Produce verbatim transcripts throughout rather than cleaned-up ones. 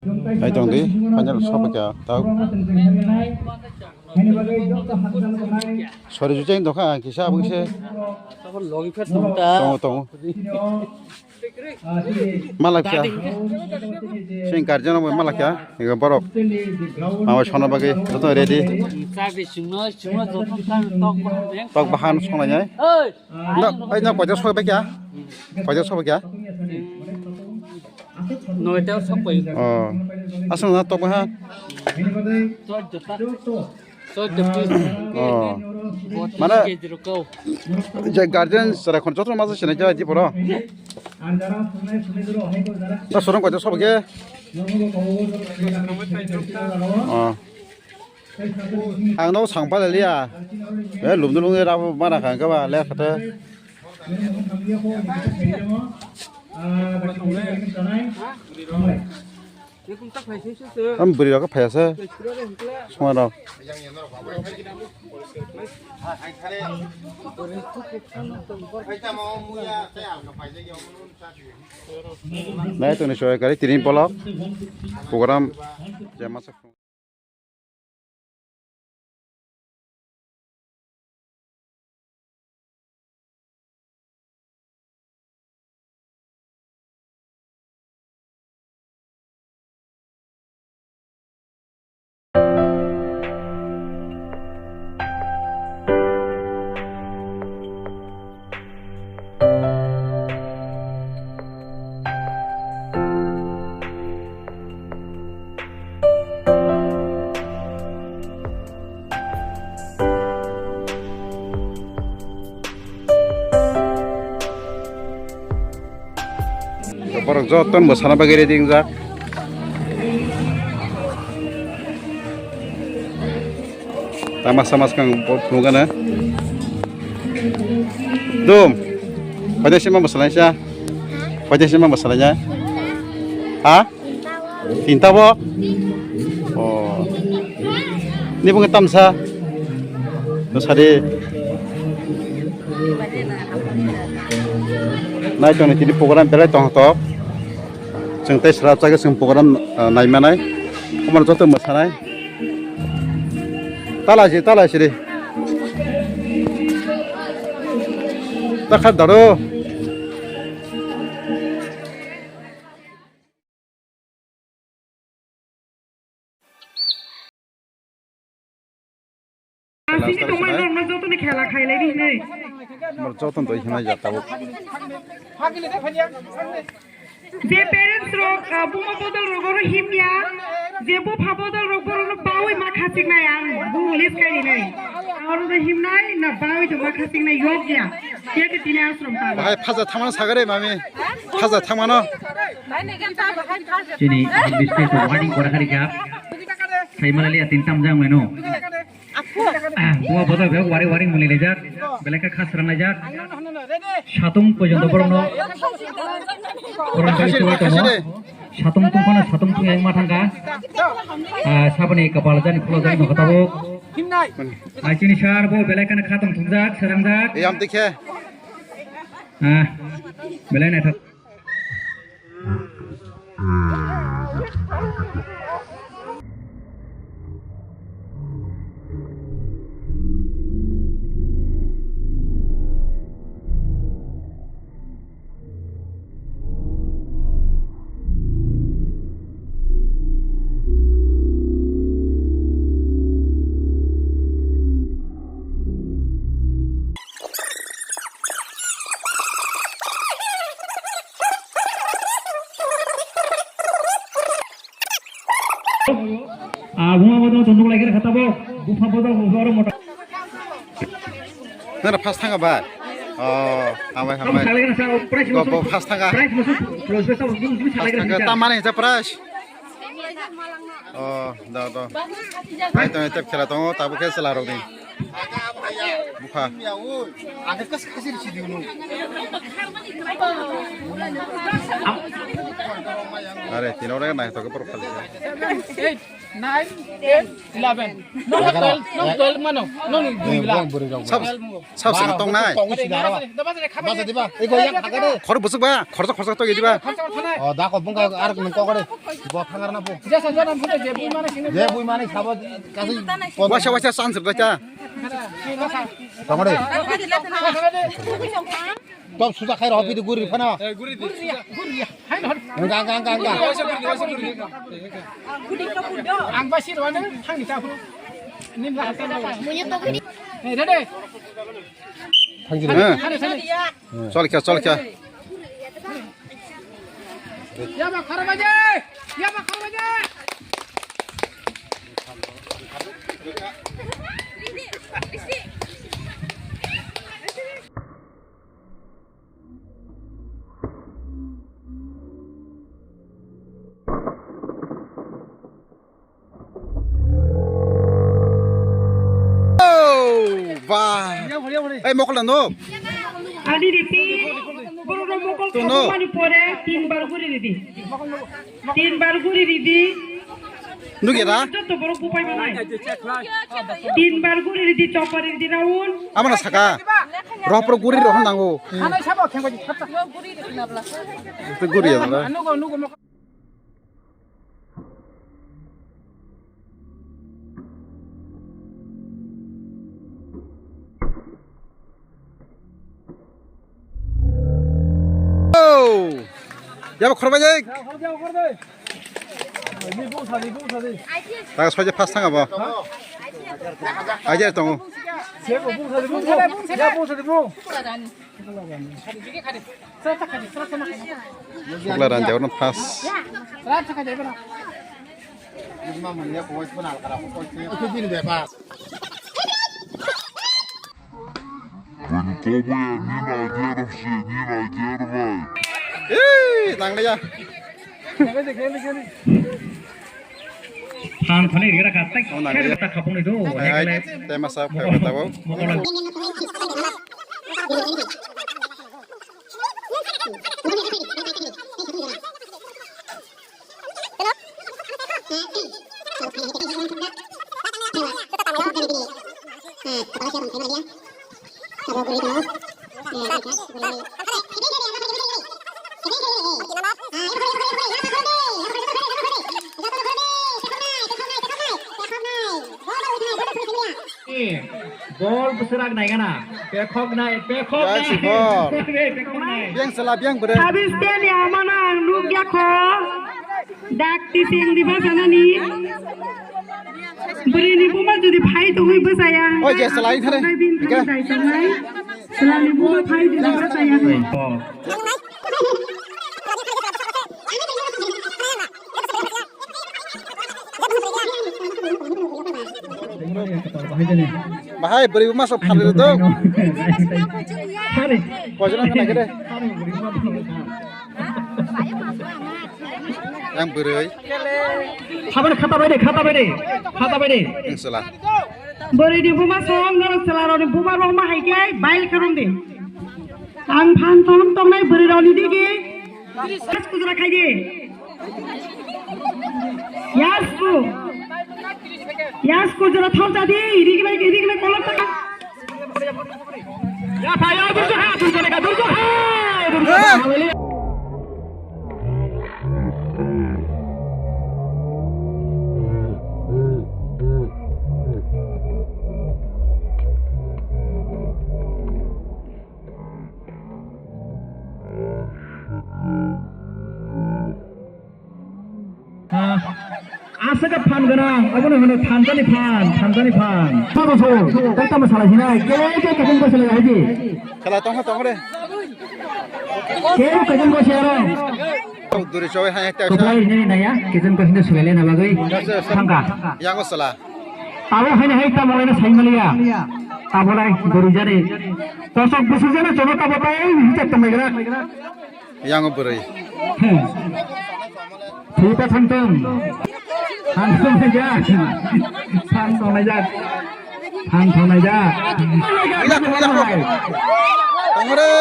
Ai tong di, panjal sopa kya tau. Sori jujain dokha kisa abang se. Tongo, tongo. Malakya. Sing guardian obo malakya. Ego borok. Mama sona bagwi joto ready. Tok bahan sonai nai. No, ai no koita soba kya? Koita soba kya? Noita soba. Oh. Asal na tok bahan. Oh. Mana je guardian sara khon joto masa sini jai di poro. Ta sorong koita soba kya? Oh. Ang no sangpa le liya. Eh, lum dulung ni rabu mana kang kaba le khata. Am bwrwi rok phai ase. Songma rok. Nai toni soy kari tini bolok. Program jema sa. Borok joto mwsana bagwi ready wngjak. Tama sama swkang bo phunukgana. Dum. Paida sima bwsalaisa. Paida sima bwsalaisa. Ha? Tinta bo? Oh. Ni bunga tamsa. Bwsadi. Nai tongni tini program belai tongthok. Chwng tei srapsa khe chwng program, ah, naimanai. Omo joto mwsanai. Tala si, tala si de. Ta khat daro. Asini tongmani rokno jotoni khela khailai di hinwi. Joton to himai ja tabuk. Je parents rok, ah, buma bodol rok oro himya, je bupha bodol rok borokno bawi ma khachiknai ang, bu list khainai. Aro no himnai na bawi to ma khachiknai yokya. Khe khe tini ashram ta. Bahai phaja thangmano sagare mami. Phaja thangmano. Chini district warning kora kari jak. Sai malali atin tam jang meno. Ah, buma bodol bek wari wari muli lejak, belai khe khasrang lejak. Satung pojonto borokno, borokno tei suwai tongo. Satung tungphano satung tungya wngma thangkha. Ah, saboni kapal jani phulo jani nokha tabuk. Ai chini sar bo belai kheno khatong thungjak, srangjak. Eyam tikhe. Ah, belai naithok. Ah, buma bodol tunduk lagi kata bo, bupha bodol bupha oro motor. Nara fast thanga ba? Oh, hambai, hambai. Bo, bo fast thanga. Price musu close besa, musu close besa. Fast thanga. Tamani ja price. Oh, da, da. Hai to, tep khela tongo, tabuk khe chwla rok ni. Bukha. Are, tino re nai to ke por khali. Nine, ten, eleven. No, no, twelve, no, twelve mano. No, ni dui bela. Sab, sab sana tong nai. Khor busuk ba, khor khor to yedi ba. Oh, da ko bung ka ar nung ko kore. Bo thangar na bo. Je bui mani sabo kasi. Wasa wasa san sab ta. Tongore. Top suja khai rw pidi guri phana. Guri di. Guri di. Hai hor. Ang ang ang ang. Ang ba sir wane thang ni ta phuru. Nim la hata. Muye to guri. Hey, ready. Thang ni. Chol kya, chol kya. Ya ba khara baje. Ya ba khara baje. Oh, ba. Ei, mokol no. Ani repeat. Borok rok mokol khabumani pore tin bar guri ridi. Tin bar guri ridi. Nugya da? Joto borok bupai manai. Tin bar guri ridi, chopari ridi raun. Amana saka. Rohpro guri rohon nango. Hanai sabo khengbaji. Guri ya da. Oh! Yabo khorbai jai. Taga soja pas thang abo. Aja tongo. Bukla ran jawrno pas. Ei, nang ya. Phan thani rira ka tek. Oh, nang ya. Ta khapung ni do. Ai, ai, tema sa, khapung ta bo. Bol bwswrak naigana. Pekhok nai, pekhok nai. Pekhok nai. Biang sela, biang bwrwi. Sabis teni amana ang nukya kho. Dak tising diba sanani. Bwrwini buma jodi phai tongwi bwsaya. Oi, je sela, ithare. Nai bin thani dai tongnai. Selani buma phai jodi bwsaya. Bahai bwrwi buma sok phalwi rwdok. Pojona khna khe de. Yang bwrwi. Khabani khata bai de, khata bai de, khata bai de. Yang sela. Bwrwi ni buma song, norok chwla rok ni buma rok ma hai khe bail khe rwng di. Ang phan thong tongnai bwrwi rok ni digi. Yas kujra khai di. Yas ku. Yas kujra thong ja di. Iri gina, iri gina kolok ta. Ya, ya, durjo ha, durjo ha, durjo ha, durjo ha. Aswk phan gwnang, obono hwno thansa ni phan, thansa ni phan. Tamo so, tei tamo salai hinai, ke ke kajang ko salai hai di. Kala tong tong re. Ke kajang ko siaro. Duri choi hai ta. Koplai hinai naya, kajang ko hinai sulai na bagwi. Thangka. Yang sala. Tabo hai hai tamo lai na sai maliya. Tabo lai duri jani. Tosok busu jana chono tabo tai hichat tamo gra. Yang bwrwi. Thwi ta thangtong. Thangtong naijak. Thangtong naijak. Thangtong naijak. Tongre.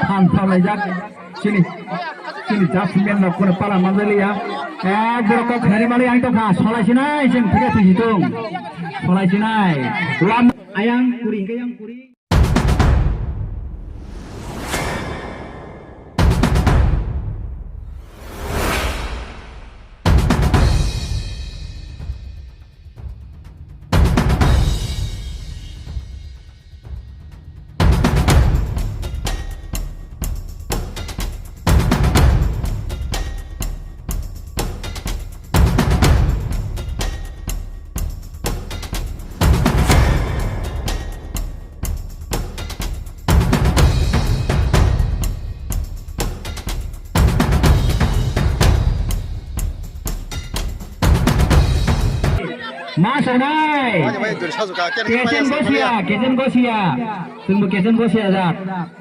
Thangtong naijak. Sini. Chini just men rok kono pala manjaliya. Eh, borok kok khari mali ang tokha, solai sinai, cheng thike thisi tung. Solai sinai. Wan ayang kuri, hingke yang kuri. Ma sonai. Kesen Gosia, Kesen Gosia. Tunggu Kesen Gosia jak.